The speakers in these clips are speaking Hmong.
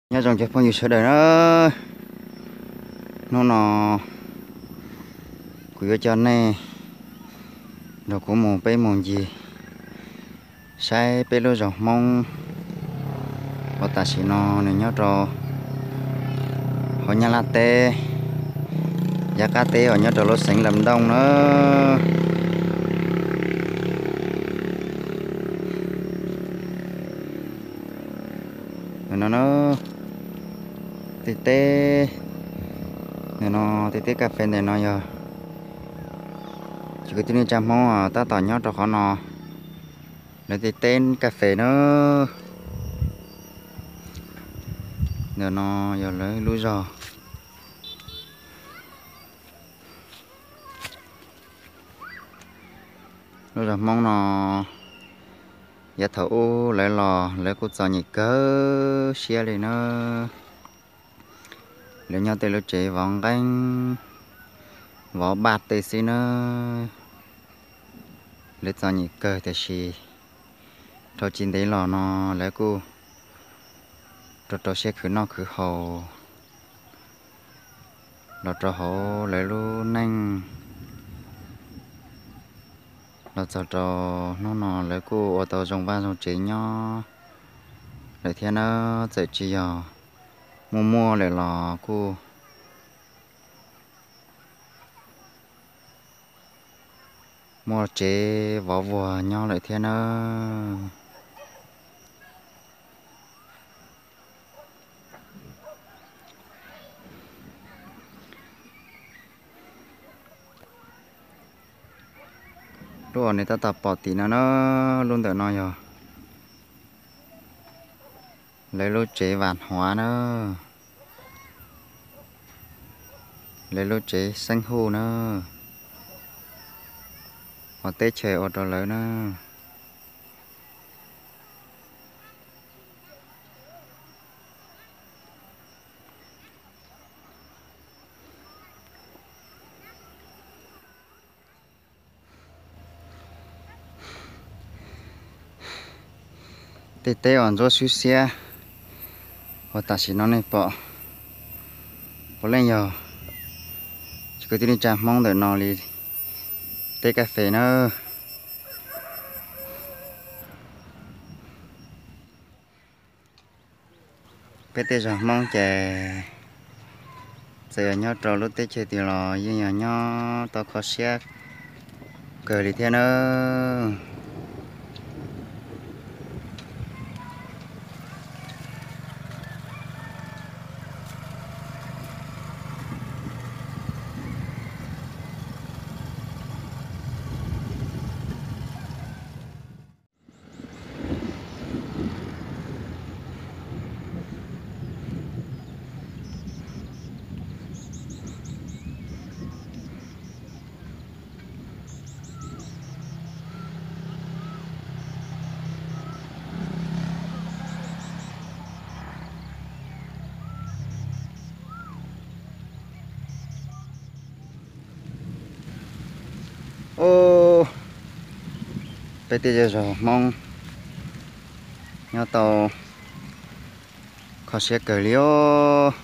Nyob zoo cov phooj ywg sawv daws na, hnub no kuv yuav coj nej nrog kuv mus peb mus ncig saib peb lub zos Hmoob uas tam sim no nws nyob rau hauv Nyab Laj teb, yav qab teb uas nyob rau lub xeev Lam Ntooj na. Ntawm no, tej teb, ntawm no tej teb kas fes ntawm no yog cov kwv tij neej tsa Hmoob tab tom nyob rau qhov no, lawv tej teb kas fes na. Ntawm no yog lawv lub zos, lub zos Hmoob no. Yav thaum ub lawv los lawv kuj txom nyem kawg siab li na. Lawv nyob tej lub tsev vov nqeeb, vov npaj tej xwb na. Lawv txom nyem kawg tiam sis dhau tsis ntev los no lawv kuj rau rau siab khwv noj khwv haus los rau hauv lawv lub neej. Los txog rau hnub no lawv kuj ua tau zoo vaj zoo tsev nyob lawm thiab na. Txawm tsis yog muaj muaj lawm los kuj muaj tsev vov vuag nyob lawm thiab na. Lub uas nej tab tom pom tim no na, lub ntawm no yog lawv lub tsev Vam Huav na, lawv lub tsev Xeeb Huj na, uas teb chaws ua rau lawv na. Tej teb uas ntsuab swb xiab uas tam sim no nej pom puav leej yog cov kwv tij neej tsa Hmoob ntawm no li teb kas fes na. Peb tej zos Hmoob ces txawm yog nyob rau lub teb chaws twg los yeej yog nyob tau kho siab kawg li thiab nawb. Ub, peb tej zej zos Hmoob nyob tau kho siab kawg li os.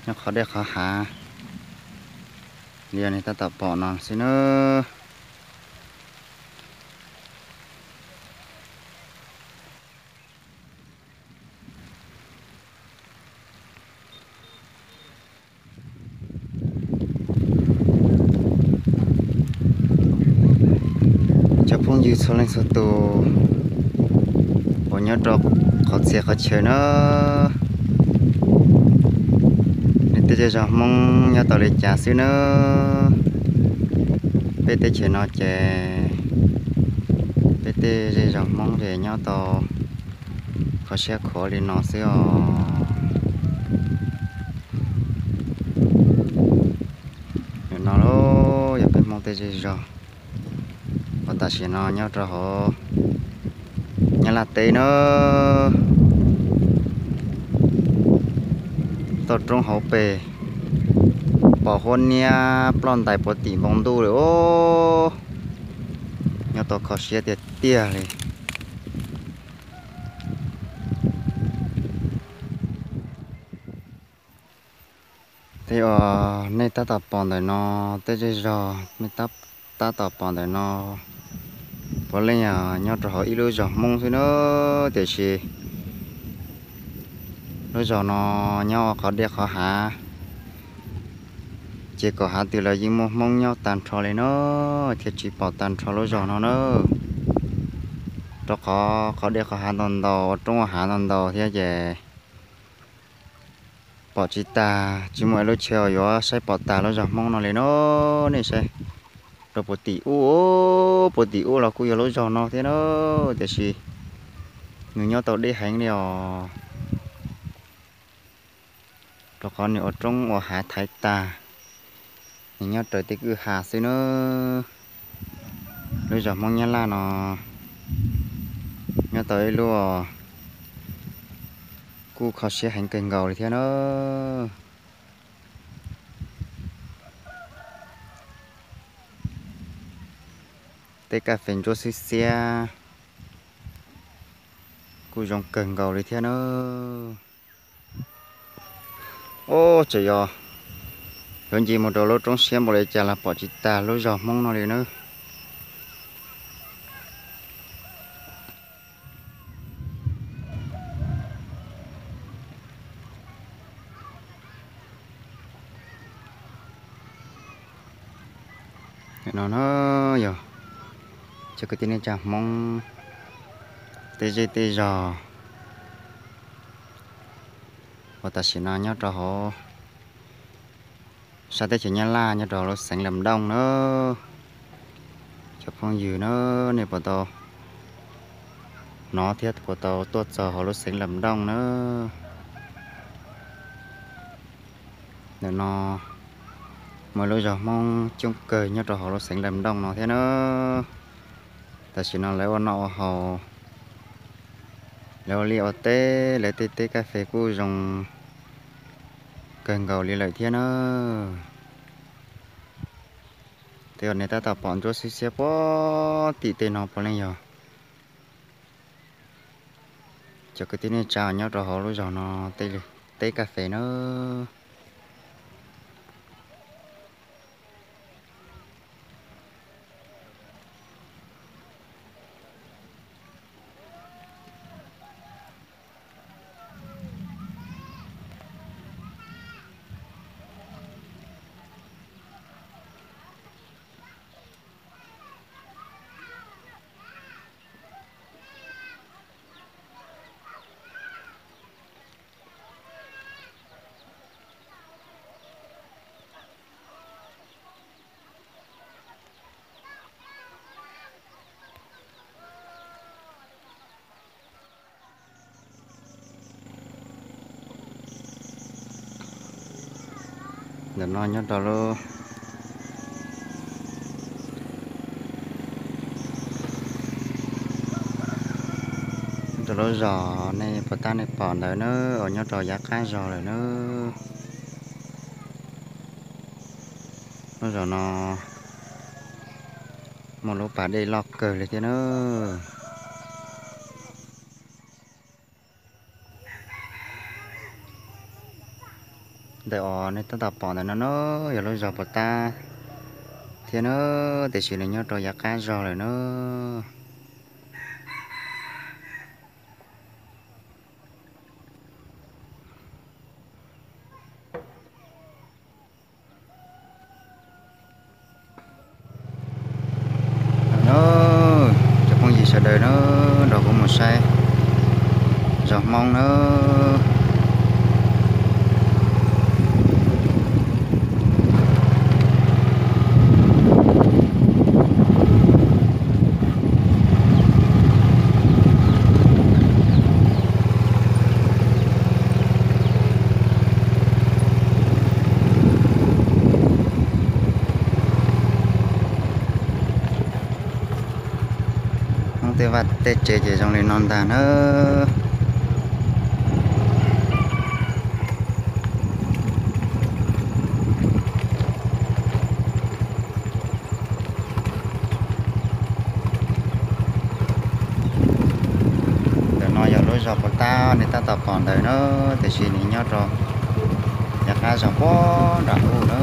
Nyob qhov dej qhov hav li yog nej tab tom pom no xwb nawb. Cov phooj ywg txhua leej txhua tus uas nyob rau qhov txhia qhov chaw na, nej tej zej zos Hmoob nyob tau li cas xwb nawb. Peb teb chaws no ces peb tej zej zos Hmoob ces nyob tau kho siab khuav li no xwb os. Nim no yog peb Hmoob tej zej zos uas tam sim no nyob rau hauv Nyab Laj teb na. Toj roob hauv pes pom huab niab ploj ntais puag tim npoo ntuj lawm os. nyob tau kho siab tiag tiag li. Tej uas nej tab tom pom ntawm no, tej zej zog nej tab tom pom ntawm no, puav leej yog nyob rau hauv ib lub zos Hmoob xwb na, tiam sis lub zos no nyob qhov dej qhov hav, ces kom hav twg los yeej muaj Hmoob nyob tag nrho li na, thiaj tsis pom tag nrho lub zos no na. Rau qhov qhov dej qhov hav ntau ntau, ua roob ua hav ntau ntau thiab ces pom tsis tag, tsis muaj ib lub tsheb uas yuav saib pom tag lub zos Hmoob no li na. Nej saib, rau puag tim ub, puag tim ub los kuj yog lub zos no thiab na, tiam sis nws nyob tau deb heev li os, rau qhov nws ua roob ua hav thaiv tag, nws nyob raws tej kwj ha xwb na. Lub zos Hmoob Nyab Laj no nyob tau ib lub kuj kho siab heev kawg nkaus li thiab na. Tej kas fes ntsuab xwb xiab kuj zoo kawg nkaus li thiab na. Ub, tseem yog yuav nce mus rau lub roob siab npaum li cas los pom tsis tag lub zos Hmoob no li na. No na yog cov kwv tij neej tsa Hmoob tej zej tej zos uas tam sim no nyob rau hauv sab teb chaws Nyab Laj nyob rau hauv lub xeev Lam Dooj na. Cov phooj ywg na, nej puas tau hnov thiab puas tau tuaj txog hauv lub xeev Lam Dooj na? Ntawm no muaj lub zos Hmoob coob kawg nyob rau hauv lub xeev Lam Dooj no thiab na. Tam sim no lawv ua noj ua haus, lawv ua liaj ua teb, lawv tej teb kas fes kuj zoo kawg nkaus li lawm thiab na. Tej uas nej tab tom pom ntsuab xwb xiab puag tim tej no puav leej yog cov kwv tij neej tsa nyob rau hauv lub zos no tej teb kas fes na. Ntawm no nyob rau lub, rau lub zos nej puas tab nej pom ntawd na, uas nyob rau yav qab zos lawm na. Lub zos no muaj lub pas dej loj kawg li thiab na. Ntawm uas nej tab tom pom ntawm no na yog lub zos puas tab thiab na, tiam sis nws nyob rau yav qab zos lawm na. Cov phooj ywg sawv daws na, nrog kuv mus saib zos Hmoob na. Hmoob tej vaj tej tsev ces zoo li no ntag na. Zos puas tab nej tab tom pom ntawd na, tiam sis nws nyob rau yav qab zos puag nram ub na.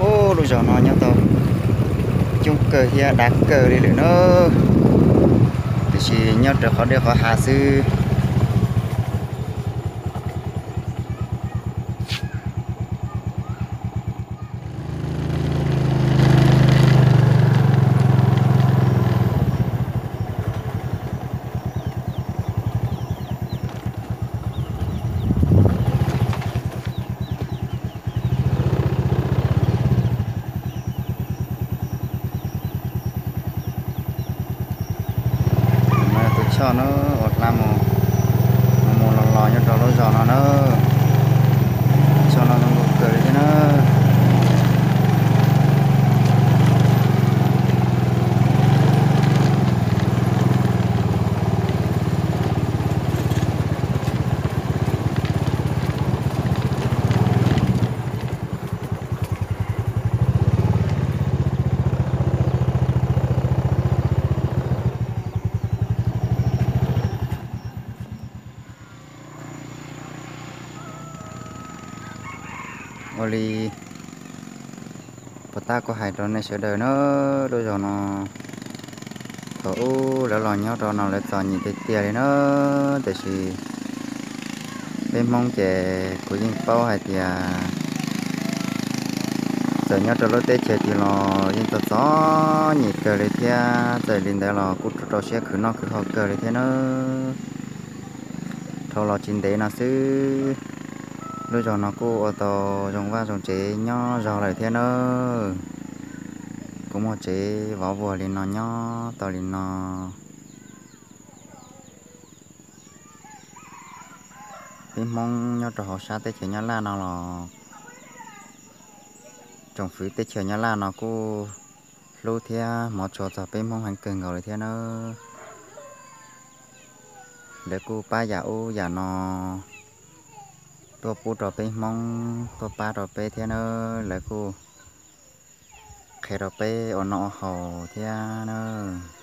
Ub, lub zos no nyob tau coob kawg thiab dav kawg li lawm na, tiam sis nyob rau qhov dej qhov hav xwb. No tus choj no ua dab mus, mus mus los los nyob rau lub zos no na. Choj no zoo nkauj kawg li thiab na. Ua li puas tab kuv hais rau nej sawv daws na, lub zos no thaum ub lawv los nyob rau no lawv txom nyem tiag tiag li na, tiam sis peb Hmoob ces kuv yeej paub hais tias txawm nyob rau lub teb chaws twg los yeej txom txom nyem kawg li thiab, txawm li ntawd los kuj rau rau siab khwv noj khwv haus kawg li thiab na. Dhau los tsis ntev no xwb, lub zos no kuj ua tau zoo vaj zoo tsev nyob zog lawm thiab na. Kuj muaj tsev vov vuag li no nyob tau li no. Peb Hmoob nyob rau hauv sab teb chaws Nyab Laj no los tsoom fwv teb chaws Nyab Laj no kuj hlub thiab hmov tshua txog peb Hmoob heev kawg nkaus li thiab nawb. Lawv kuj pab yam ub yam no tuaj pub rau peb Hmoob, tuaj pab rau peb thiab nawb. Lawv kuj qhia rau peb ua noj ua haus thiab nawb.